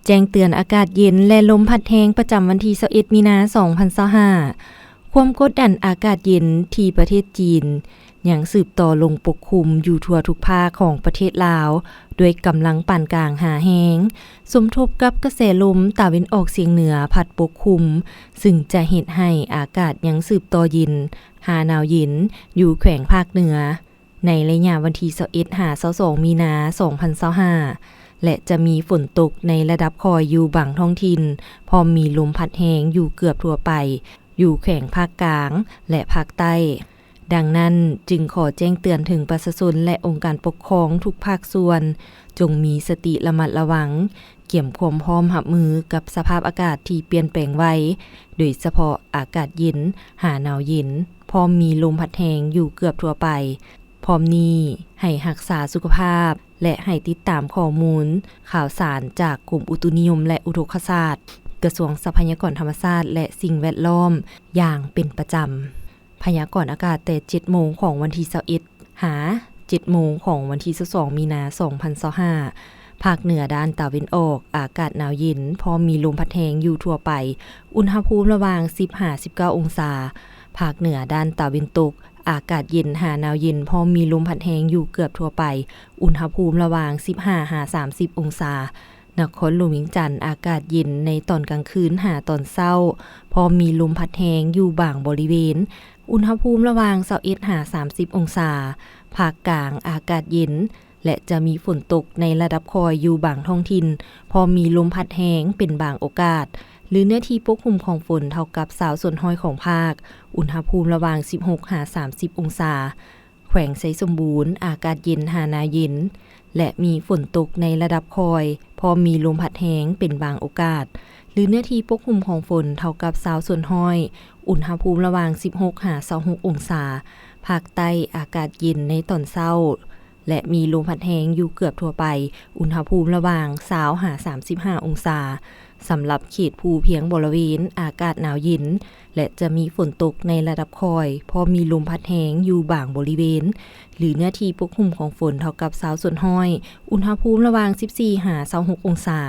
ແຈ້ງເຕືອນອາກາດເຢັນ ແລະ ລົມພັດແຮງ ປະຈຳວັນທີຊາວເອັດ ມີນາ ສອງພັນຊາວຫ້າ. ຄວາມກົດດັນອາກາດເຢັນທີ່ປະເທດຈີນ ຍັງສືບຕໍ່ລົງປົກຄຸມຢູ່ທົ່ວທຸກພາກຂອງປະເທດລາວ ດ້ວຍກຳລັງປານກາງຫາແຮງ, ສົມທົບກັບກະແສລົມຕາເວັນອອກສຽງເໜືອພັດປົກຄຸມ, ຊຶ່ງຈະເຮັດໃຫ້ອາກາດຍັງສືບຕໍ່ເຢັນຫາໜາວເຢັນຢູ່ແຂວງພາກເໜືອ ໃນໄລຍະວັນທີຊາວເອັດ ຫາ ຊາວສອງ ມີນາ ສອງພັນຊາວຫ້າ ແລະ ຈະມີຝົນຕົກໃນລະດັບຄ່ອຍຢູ່ບາງທ້ອງຖິ່ນ, ພ້ອມມີລົມພັດແຮງຢູ່ເກືອບທົ່ວໄປ ຢູ່ແຂວງພາກກາງ ແລະ ພາກໃຕ້. ດັ່ງນັ້ນ, ຈຶ່ງຂໍແຈ້ງເຕືອນເຖິງປະຊາຊົນ ແລະ ອົງການປົກຄອງທຸກພາກສ່ວນ, ຈົ່ງມີສະຕິລະມັດລະວັງ, ກຽມຄວາມພ້ອມຮັບມືກັບສະພາບອາກາດທີ່ປ່ຽນແປງໄວ, ໂດຍສະເພາະອາກາດເຢັນ ຫາໜາວເຢັນ, ພ້ອມມີລົມພັດແຮງຢູ່ເກືອບທົ່ວໄປ. ພ້ອມນີ້, ໃຫ້ຮັກສາສຸຂະພາບ ແລະ ໃຫ້ຕິດຕາມຂໍ້ມູນຂ່າວສານຈາກກົມອຸຕຸນິຍົມ ແລະ ອຸທົກກະສາດ, ກະຊວງຊັບພະຍາກອນທຳມະຊາດ ແລະ ສິ່ງແວດລ້ອມ ຢ່າງເປັນປະຈຳ. ພະຍາກອນອາກາດແຕ່ເຈັດໂມງຂອງວັນທີຊາວເອັດ ຫາ ເຈັດໂມງຂອງວັນທີຊາວສອງ ມີນາ ສອງພັນຊາວຫ້າ. ພາກເໜືອດ້ານຕາເວັນອອກ, ອາກາດໜາວເຢັນ, ພ້ອມມີລົມພັດແຮງຢູ່ທົ່ວໄປ, ອຸນຫະພູມລະຫວ່າງສິບ ຫາ ສິບເກົ້າອົງສາ. ພາກເໜືອດ້ານຕາເວັນຕົກ, ອາກາດເຢັນ ຫາໜາວເຢັນ, ພ້ອມມີລົມພັດແຮງຢູ່ເກືອບທົ່ວໄປ, ອຸນຫະພູມລະຫວ່າງສິບຫ້າ ຫາ ສາມສິບອົງສາ. ນະຄອນຫຼວງວຽງຈັນ ອາກາດເຢັນໃນຕອນກາງຄືນຫາຕອນເຊົ້າ, ພ້ອມມີລົມພັດແຮງຢູ່ບາງບໍລິເວນ, ອຸນຫະພູມລະຫວ່າງຊາວເອັດ ຫາ ສາມສິບອົງສາ. ພາກກາງ ອາກາດເຢັນ ແລະ ຈະມີຝົນຕົກໃນລະດັບຄ່ອຍຢູ່ບາງທ້ອງຖິ່ນ, ພ້ອມມີລົມພັດແຮງເປັນບາງໂອກາດ, ຫຼື ເນື້ອທີ່ປົກຄຸມຂອງຝົນເທົ່າກັບຊາວສ່ວນຮ້ອຍຂອງພາກ, ອຸນຫະພູມລະຫວ່າງສິບຫົກ ຫາ ສາມສິບອົງສາ. ແຂວງໄຊສົມບູນ ອາກາດເຢັນຫາໜາວເຢັນ ແລະ ມີຝົນຕົກໃນລະດັບຄ່ອຍ, ພ້ອມມີລົມພັດແຮງເປັນບາງໂອກາດ, ຫຼື ເນື້ອທີ່ປົກຄຸມຂອງຝົນເທົ່າກັບຊາວສ່ວນຮ້ອຍ, ອຸນຫະພູມລະຫວ່າງສິບຫົກ ຫາ ຊາວຫົກອົງສາ. ພາກໃຕ້ ອາກາດເຢັນໃນຕອນເຊົ້າ ແລະ ມີລົມພັດແຮງຢູ່ເກືອບທົ່ວໄປ, ອຸນຫະພູມລະຫວ່າງຊາວ ຫາ ສາມສິບຫ້າອົງສາ. ສຳລັບເຂດພູພຽງບໍລະເວນ ອາກາດໜາວເຢັນ ແລະ ຈະມີຝົນຕົກໃນລະດັບຄ່ອຍ, ພ້ອມມີລົມພັດແຮງຢູ່ບາງບໍລິເວນ, ຫຼື ເນື້ອທີ່ປົກຄຸມຂອງຝົນເທົ່າກັບຊາວສ່ວນຮ້ອຍ, ອຸນຫະພູມລະຫວ່າງສິບສີ່ ຫາ ຊາວຫົກອົງສາ.